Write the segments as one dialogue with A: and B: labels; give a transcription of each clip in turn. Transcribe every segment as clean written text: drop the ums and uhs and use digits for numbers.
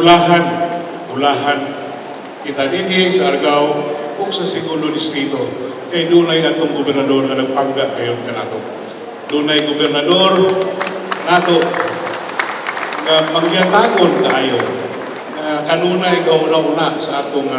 A: Ulahan, ulahan kita dinhi sa Argao ug sa segundo distrito kay dunay atong gobernador nga nagpangga kayon kanato. Dunay gobernador nato nga mangyatagon kaayo nga kanunay gauna-una sa atong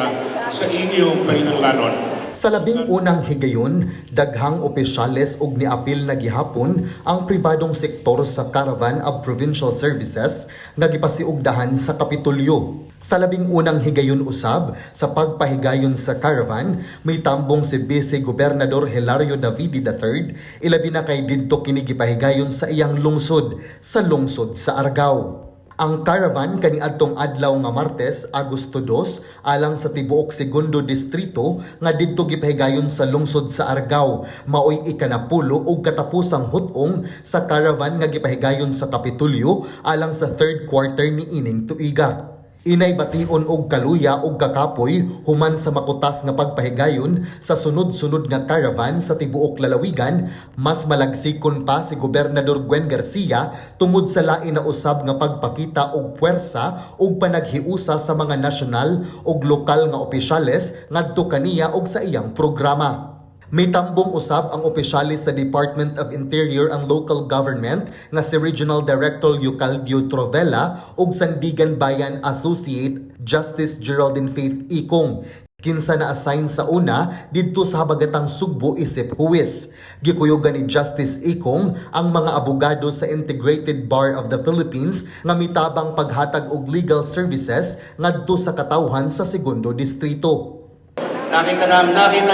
A: sa inyong pahinanglanon.
B: Sa 11 na higayon, daghang opisyales og niapil na gihapon ang pribadong sektor sa Caravan of Provincial Services nga gipasiugdahan sa Kapitolyo. Sa 11 na higayon usab sa pagpahigayon sa caravan, may tambong si Vice Gobernador Hilario Davide III, ilabi na kay didto kini gipahigayon sa iyang lungsod, sa lungsod sa Argao. Ang caravan kaniadtong adlaw nga Martes, Agosto 2, alang sa tibuok segundo distrito nga didto gipahigayon sa lungsod sa Argao, maoy 10 ug katapusang hut-ong sa caravan nga gipahigayon sa Kapitolyo alang sa third quarter ni ining tuiga. Inay bation og kaluya og kakapoy human sa makutas nga pagpahigayon sa sunod-sunod nga caravan sa tibuok lalawigan, mas malagsikon pa si Gobernador Gwen Garcia tungod sa lain na usab nga pagpakita og puwersa ug panaghiusa sa mga nasyonal ug lokal nga opisyales ngadto kaniya ug sa iyang programa. May tambong usab ang opisyales sa Department of Interior and Local Government nga si Regional Director Eucaldio Trovela ug Sandiganbayan Associate Justice Geraldine Faith Ikong kinsa na-assign sa una didto sa Habagatang Sugbo isip huwes. Gikuyugan ni Justice Ikong ang mga abogado sa Integrated Bar of the Philippines nga mitabang paghatag og legal services ngadto sa katawhan sa segundo distrito.
C: Nakita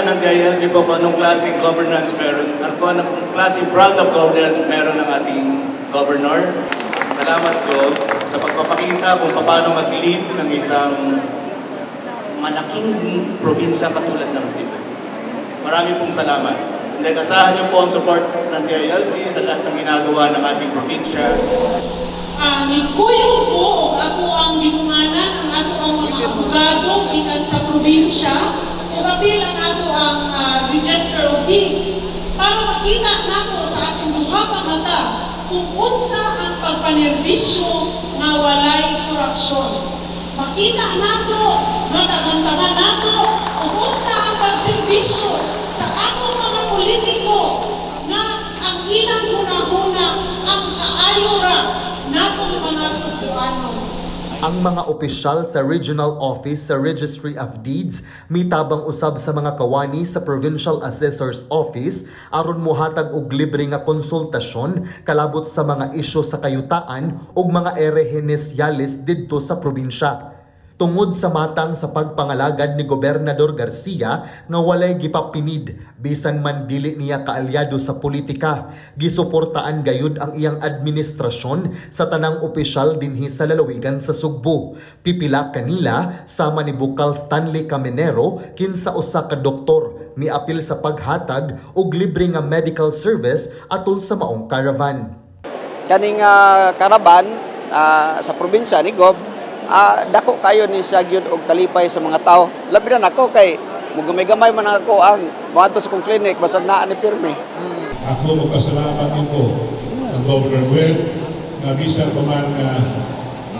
C: ng DILG po kung anong klaseng governance meron, at kung anong klaseng brand of governance meron ng ating governor. Salamat po sa pagpapakita kung paano mag-lead ng isang malaking probinsya katulad ng Cebu. Marami pong salamat. And then, asahan niyo po ang support ng DILG sa lahat ng ginagawa ng ating probinsya.
D: Nikuyog ko og ako ang gidunganan ang ato ang mga abogado gikan sa probinsya ug apil ang ato ang Register of Deeds para makita nako sa akong duha ka mata kung unsa ang pagpanerbisyo nga walay korupsyon. Makita nato, makakamtaman nato kung unsa ang pagserbisyo sa atong mga politiko nga ang ilang hunahuna ang kaayo ra natong mga Sugbuanon.
B: Ang mga opisyal sa Regional Office sa Registry of Deeds mitabang usab sa mga kawani sa Provincial Assessor's Office aron mohatag og libre nga konsultasyon kalabot sa mga isyu sa kayutaan ug mga erehenesyales didto sa probinsya. Tungod sa matang sa pagpangalagad ni Gobernador Garcia nga walay gipapinid bisan man dili niya kaalyado sa politika, gisuportaan gayud ang iyang administrasyon sa tanang opisyal dinhi sa lalawigan sa Sugbo. Pipila kanila sama ni Bukal Stanley Caminero, kinsa usa ka doktor, miapil sa paghatag og libre nga medical service atol sa maong caravan.
E: Kaning caravan sa probinsya ni Gob, dako kayo ni siya gyud og kalipay sa mga tao, labi na nako kay mugamay-gamay man ako ang moadto sa kong clinic, basag naa ni pirmi.
A: Ako magpasalamat din ko ang Governor Gwen na bisan pa man nga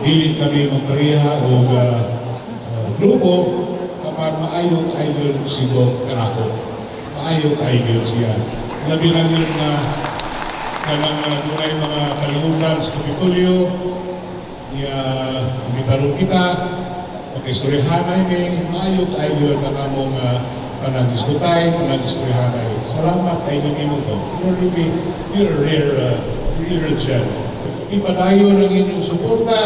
A: dili kami magpareha o grupo, apan maayo idol si Gov kanako. Maayo idol siya. Labi lang yun na kanang dunay mga kalihukan sa Kapitolyo, niya imbitaron kita, makistoryahanay mi, maayo idol ang among panag-diskutay, panag-istoryahanay. Salamat kay nimo ko. You're really, you're a rare gem. Ipadayon ang inyong suporta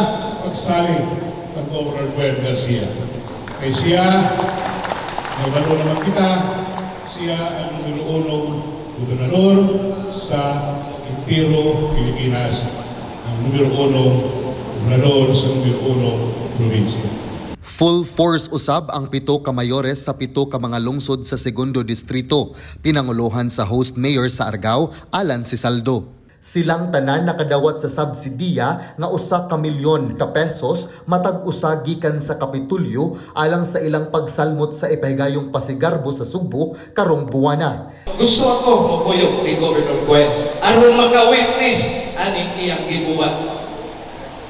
A: pagsalig ng Governor Gwen Garcia. Kay siya, nabalo naman kita, siya ang numero unong gobernador sa entero Pilipinas, ang numero unong gobernador sa numero unong probinsya.
B: Full force usab ang 7 ka mayores sa 7 ka mga lungsod sa segundo distrito, pinanguluhan sa host mayor sa Argao, Alan Sisaldo. Silang tanan nakadawat sa subsidiya nga 1 ka milyon ka pesos matag usa gikan sa Kapitolyo alang sa ilang pagsalmot sa ipahigayong pasigarbo sa Sugbo karong buwana.
F: Gusto ako mukuyog ni Governor Gwen aron maka-witness aning iyang gibuhat.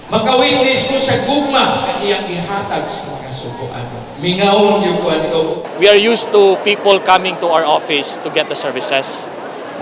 F: Makawitness ko sa gugma nga iyang gihatag sa mga Sugboanon. Mingawon gyud ko ani, Gob.
G: We are used to people coming to our office to get the services.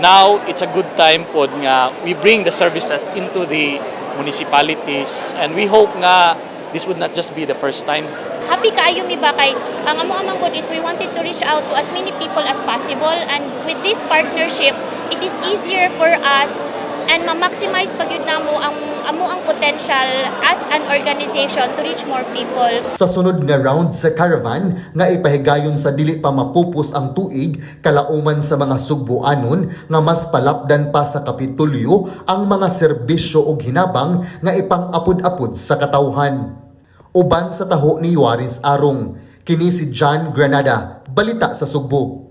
G: Now, it's a good time pod nga we bring the services into the municipalities, and we hope nga this would not just be the first time.
H: Happy kaayo mi ba kay ang amo amang good is we wanted to reach out to as many people as possible, and with this partnership, it is easier for us and ma-maximize pag yun namo ang amo ang potential as an organization to reach more people.
B: Sa sunod nga round sa caravan nga ipahigayon sa dili pa mapupos ang tuig, kalauman sa mga Sugboanon nga mas palapdan pa sa Kapitolyo ang mga serbisyo og hinabang nga ipang-apod-apod sa katawhan. Uban sa taho ni Juarez Arong, kini si John Granada, Balita sa Sugbo.